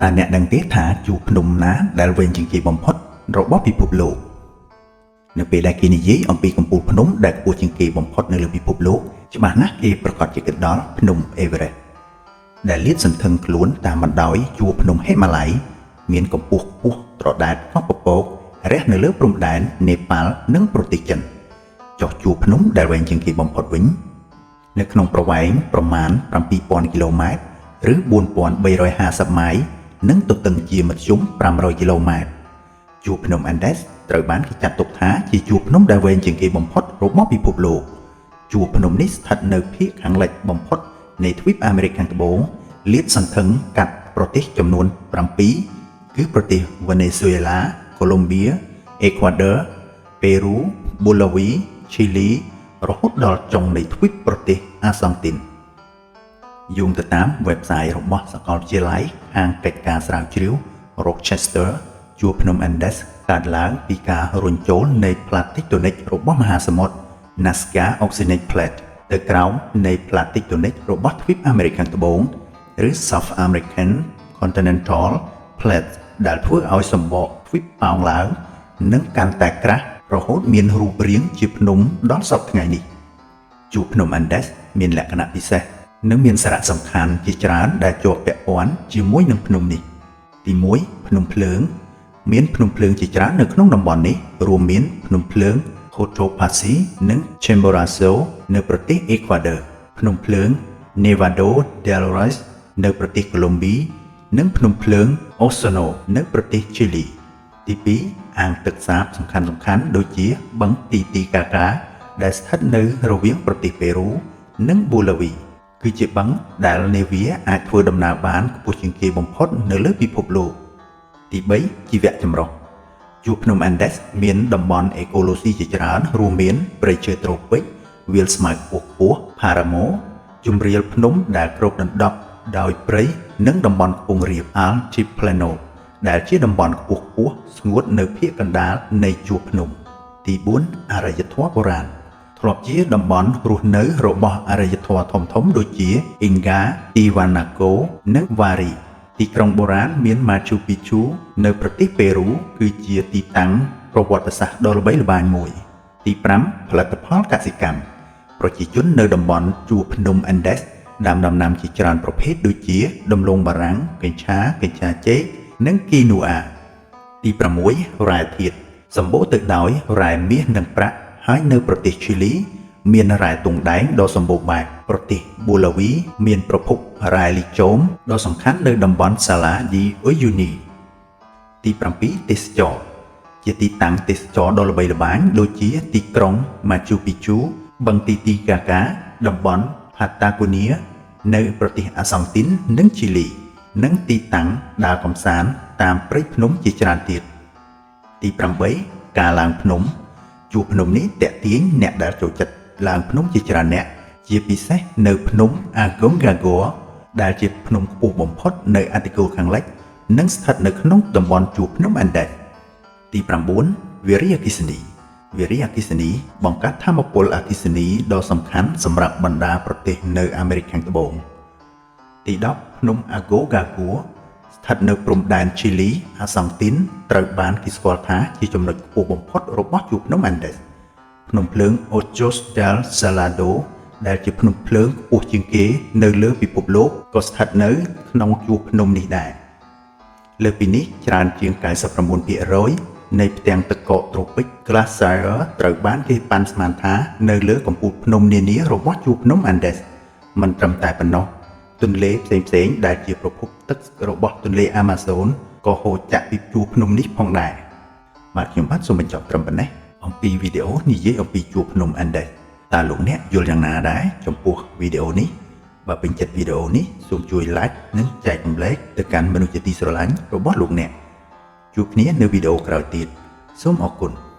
តើអ្នកដឹងទេថាជួរភ្នំណាដែលវែងជាងគេបំផុតរបស់ពិភពលោកនៅពេលដែលគេនិយាយអំពីកំពូលភ្នំដែលខ្ពស់ជាងគេបំផុតនៅលើពិភពលោកច្បាស់ណាស់គេប្រាកដជាគិតដល់ភ្នំអេវើរ៉េស្ទដែលលាតសន្ធឹងខ្លួនតាមបណ្ដោយជួរភ្នំហិមាល័យមានកម្ពស់ខ្ពស់ត្រដែតកប់ពពករះនៅលើព្រំដែននេប៉ាល់និងប្រទេសចិនចុះជួរភ្នំដែលវែងជាងគេបំផុតវិញនៅក្នុងប្រវែងប្រមាណ 7,000 គីឡូម៉ែត្រឬ 4,350 ម៉ាយនិងទទឹងជាមធ្យម500គីឡូម៉ែត្រជួរភ្នំអាន់ដេសត្រូវបានគេចាត់ទុកថាជាជួរភ្នំដែលវែងជាងគេបំផុតរបស់ពិភពលោកជួរភ្នំនេះស្ថិតនៅភាគខាងលិចបំផុតនៃទ្វីបអាមេរិកខាងត្បូងលាតសន្ធឹងកាត់ប្រទេសចំនួន7គឺប្រទេសវេណេស៊ុយអេឡាកូឡុំបៀអេក្វាទ័រប៉េរូបូឡាវីឈីលីរហូតដល់ចុងនៃទ្វីបប្រទេសអាសង់ទីនយោងទៅតាម website របស់សាកលវិទ្យាល័យខាងកិច្ចការស្រាវជ្រាវ Rochester ជួរភ្នំ Andes កើតឡើងពីការរុញចូលនៃផ្លាតតិកតូនិករបស់មហាសមុទ្រ Nazca Oceanic Plate ទៅក្រោមនៃផ្លាតតិកតូនិករបស់ទ្វីបអាមេរិកខាងត្បូងឬ South American Continental Plate ដែលធ្វើឲ្យសម្បកទ្វីបប៉ោងឡើងនិងកាន់តែក្រាស់រហូតមានរូបរាងជាភ្នំដល់សព្វថ្ងៃនេះជួរភ្នំ Andes មានលក្ខណៈពិសេសនិងមានសារៈសំខាន់ជាច្រើនដែលជាប់ពាក់ព័ន្ធជាមួយនឹងភ្នំនេះទី1ភ្នំភ្លើងមានភ្នំភ្លើងជាច្រើននៅក្នុងតំបន់នេះរួមមានភ្នំភ្លើង Cotopaxi និង Chimborazo នៅប្រទេសអេក្វាទ័រភ្នំភ្លើង Nevado del Ruiz នៅប្រទេសកូឡុំប៊ីនិងភ្នំភ្លើង Osorno នៅប្រទេសឈីលីទី2អាងទឹកសាបសំខាន់ៗដូចជាបឹងទីទីកាកាដែលស្ថិតនៅរវាងប្រទេសប៉េរូនិងបូឡាវីគឺជាបឹងដែលនាវាអាចធ្វើដំណើរបានខ្ពស់ជាងគេបំផុតនៅលើពិភពលោកទី3ជីវៈចម្រុះជួរភ្នំអាន់ដេសមានតំបន់អេកូឡូស៊ីជាច្រើនរួមមានព្រៃឈើត្រូពិកវាលស្មៅខ្ពស់ខ្ពស់ផារ៉ាម៉ូជម្រាលភ្នំដែលគ្របដណ្ដប់ដោយព្រៃនិងតំបន់ខ្ពង់រាប Altiplano ដែលជាតំបន់ខ្ពស់ខ្ពស់ស្ងួតនៅភាគកណ្ដាលនៃជួរភ្នំទី4អរិយធម៌បុរាណធ្លាប់ជាតំបន់រស់នៅរបស់អរិយធម៌ធំៗដូចជាអ៊ីងហ្គាទីវ៉ាណាកូនិងវ៉ារីទីក្រុងបុរាណមានម៉ាឈូពីឈូនៅប្រទេសប៉េរូគឺជាទីតាំងប្រវត្តិសាស្ត្រដ៏ល្បីល្បាញមួយទី5ផលិតផលកសិកម្មប្រជាជននៅតំបន់ជួរភ្នំអាន់ដេសដាំដំណាំជាច្រើនប្រភេទដូចជាដំឡូងបារាំងកញ្ឆាកញ្ឆាចេកនិងគីនូអាទី6រ៉ែធាតុសម្បូរទៅដោយរ៉ែមាសនិងប្រាក់ហើយនៅប្រទេសឈីលីមានរ៉ែទង់ដែងដ៏សម្បូរបែបប្រទេសបូឡាវីមានប្រភពរ៉ែលីចូមដ៏សំខាន់នៅតំបន់សាឡាឌីអ៊ុយយូនីទី7ទេសចរជាទីតាំងទេសចរដ៏ល្បីល្បាញដូចជាទីក្រុងម៉ាជូពីជូបឹងទីទីកាកាតំបន់ផាតាហ្គូនីនៅប្រទេសអាសង់ទីននិងឈីលីនិងទីតាំងដើរកម្សាន្តតាមព្រៃភ្នំជាច្រើនទៀតទី8ការឡើងភ្នំជួរភ្នំនេះតាក់ទាញអ្នកដែលចូលចិត្តឡើងភ្នំជាច្រើនអ្នកជាពិសេសនៅភ្នំអាហ្គងហ្គាហ្គ័រដែលជាភ្នំខ្ពស់បំផុតនៅអតិគោលខាងលិចនិងស្ថិតនៅក្នុងតំបន់ជួរភ្នំអាន់ដេសទី9វារីអគ្គិសនីវារីអគ្គិសនីបង្កើតថាមពលអគ្គិសនីដ៏សំខាន់សម្រាប់បណ្ដាប្រទេសនៅអាមេរិកខាងត្បូងទី10ភ្នំអាហ្គោហ្គាហ្គួស្ថិតនៅព្រំដែនឈីលីអាសង់ទីនត្រូវបានគេស្គាល់ថាជាចំណុចខ្ពស់បំផុតរបស់ជួរភ្នំអាន់ដេសភ្នំភ្លើង Ojos del Salado ដែលជាភ្នំភ្លើងខ្ពស់ជាងគេនៅលើពិភពលោកក៏ស្ថិតនៅក្នុងជួរភ្នំនេះដែរលើសពីនេះច្រើនជាង 99% នៃផ្ទាំងទឹកកកត្រូពិក Glacier ត្រូវបានគេប៉ាន់ស្មានថានៅលើកំពូលភ្នំនានារបស់ជួរភ្នំអាន់ដេសមិនត្រឹមតែប៉ុណ្ណោះទន្លេផ្សេងៗដែលជាប្រភពទឹករបស់ទន្លេអាម៉ាហ្សូនក៏ហូរចាក់ពីជួរភ្នំនេះផងដែរបាទខ្ញុំបាទសូមបញ្ចប់ត្រឹមប៉ុណ្ណេះអំពីវីដេអូនិយាយអំពីជួរភ្នំអាន់ដេសតើលោកអ្នកយល់យ៉ាងណាដែរចំពោះវីដេអូនេះបើពេញចិត្តវីដេអូនេះសូមជួយ Like និងចែករំលែកទៅកាន់មនុស្សជាទីស្រឡាញ់របស់លោកអ្នកជួបគ្នានៅវីដេអូក្រោយទៀតសូមអរគុណ។